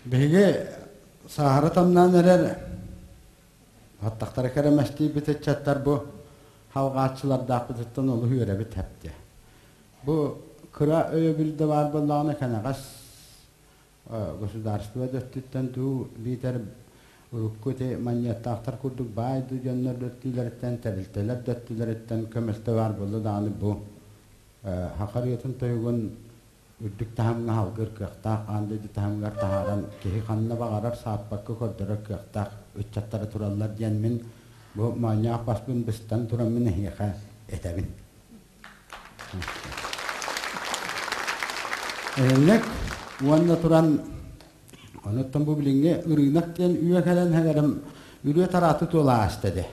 Биһиги сааһыра тамнаан эрэр аттахтара кэрэмэстиийбит ыччаттар бу халҕааччылардаахпытыттан олус үөрэбит хэптэ. Бу кыра өйөбүл да баар буоллаҕына кэнэҕэс государство да өттүттэн дуу биитэр урукку ити манньыаттаахтар курдук баай дуу дьоннор да өттүлэриттэн, тэрилтэлэр да өттүлэриттэн көмөлтө баар буолла даҕаны бу саха ырыатын тойугун үрдүк таһымҥа салгыыр кыахтаах, аан дойду таһымыгар таһааран киһи ханна баҕарар сааппакка көрдөрөр кыахтаах ыччаттара тураллар диэн мин бу моонньоох баспын быстан тураммын эһиэхэ этэбин. Эһиннек уонна туран онуттан бу билиҥҥи ырыынак диэн үө кэлэн хэгэрим үрүө тарааты туола ааста де.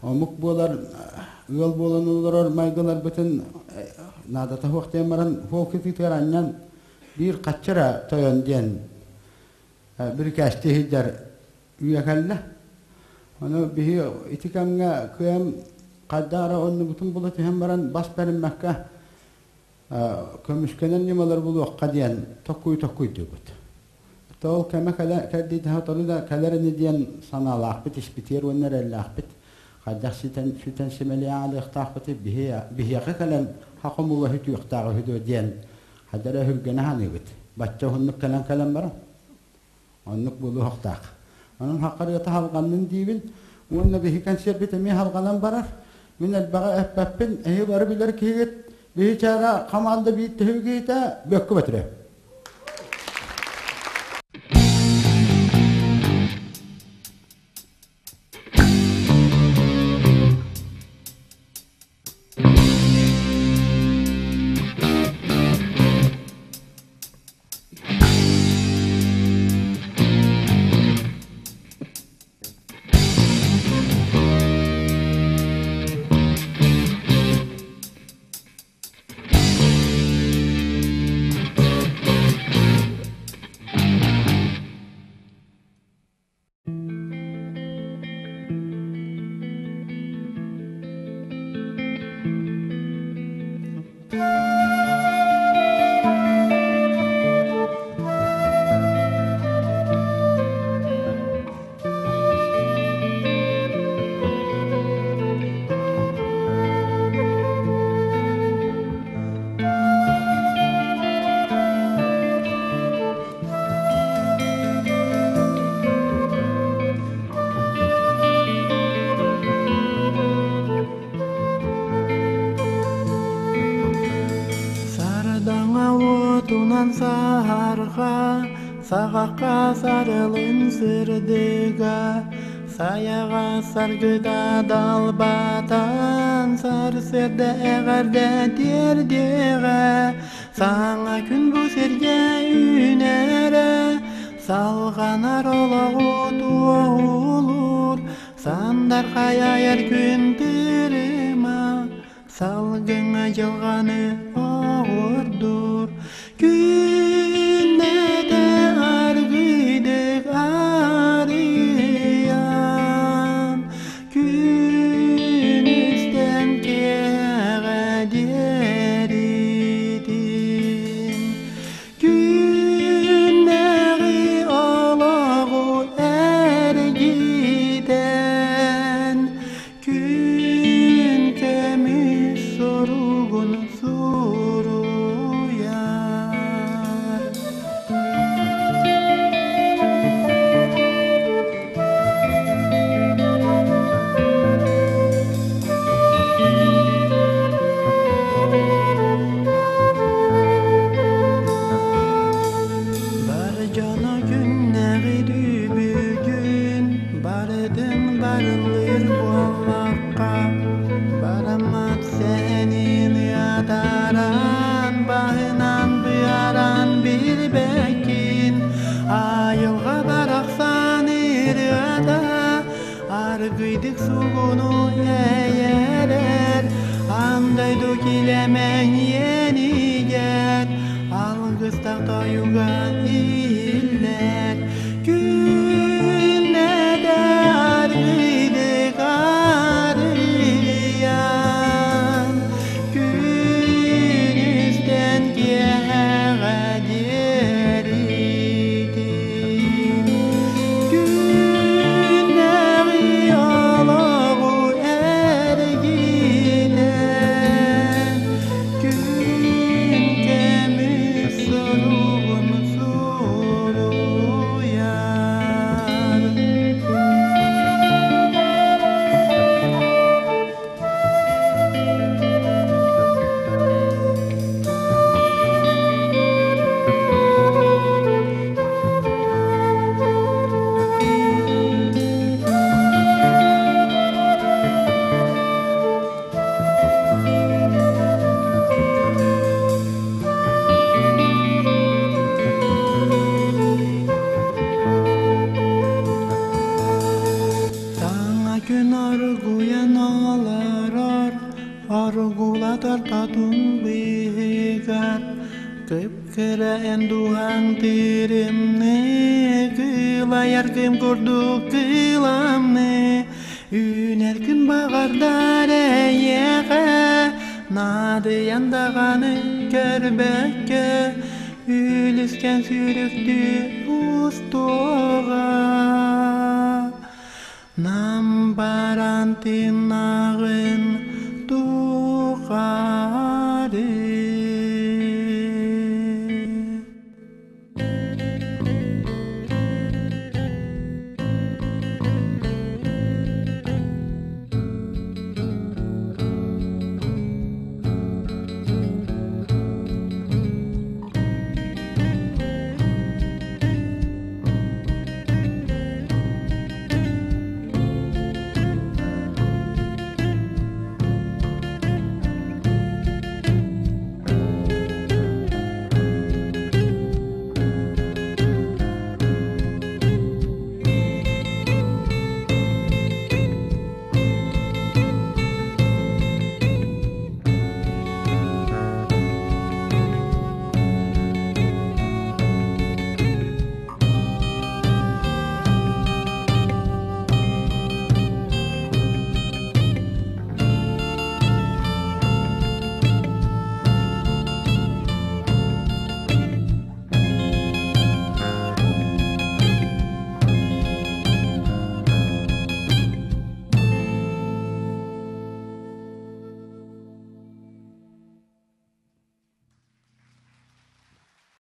Омук буолар ыал буолан олорор майгыларбытын наадата суох диэн баран хуол кытыытыгар анньан биир хаччара тойон диэн бүрүкээсти иһийдэр үйэ кэллэ. Ону биһи ити кэмҥэ кыам хайдах эрэ оннубутун була түһэн баран бас бэриммэккэ көмүскэнэр ньымалары булуохха диэн токкуй-токкуйдуубут. Ол кэмэ кэлдиитэ сотору да кэлэр ини диэн санаалаахпыт, испитиэр уонна эрэллээхпит. Хайдах ситэн сүтэн симэлийэн аалыахтаахпытый биһиэхэ кэлэн хахомула сүтүөхтээх үһү дуо диэн хайда эрэ өһүргэнэ саныыбыт. Бачча уһуннук кэлэн кэлэн баран оннук буолуохтаах. Онон хаххарыата халҕаннын диибин уонна биһи кэнсиэрбит эмиэ халҕанан барар. Мин элбэҕи эппэппин, эһи бары билэр киһигит. Биһи чаара хамаанда биир төһүү киһитэ Бөккө Бөтүрэ. Сардаҥа уотунан саһарҕа, саҕахха сарылын сырдыга, сайаҕа саргыта далбатан, сарсыарда эҕэрдэ тиэрдиэҕэ, Саҥа күн бу сиргэ үүнэрэ, салҕанар олоҕу туоһулуур, сандархай айар күн тырыма, салгыҥҥа дьылҕаны оҕурдуур. Күннэтэ аргыйдык арыйан, Күнүстэн киэҕэ диэритин, Күннээҕи олоҕу эргитэн, Күн көмүс суругун суруйар. Бар дьоно күннэҕи бүгүн барытын барыллыыр буоллахха бараммат сэһэнин ыатаран баһынан быаран билбэккин айылҕа барахсан ырыата аргыйдык сугуну эйэрэр аан дойду килэмэҥ иэнигэр алгыстах тойуга иһиллэр күннэтэ аргыйдык арыйан күнүстэн киэһэҕэ диэритин. Дайар кым курдук кыламны Үүнэр күн баҕардар эйиэхэ Наадыйан даҕаны көрбөккө Үлүскэн сүүрүктүү устуоҕа Нам баран тыыннааҕын тухары.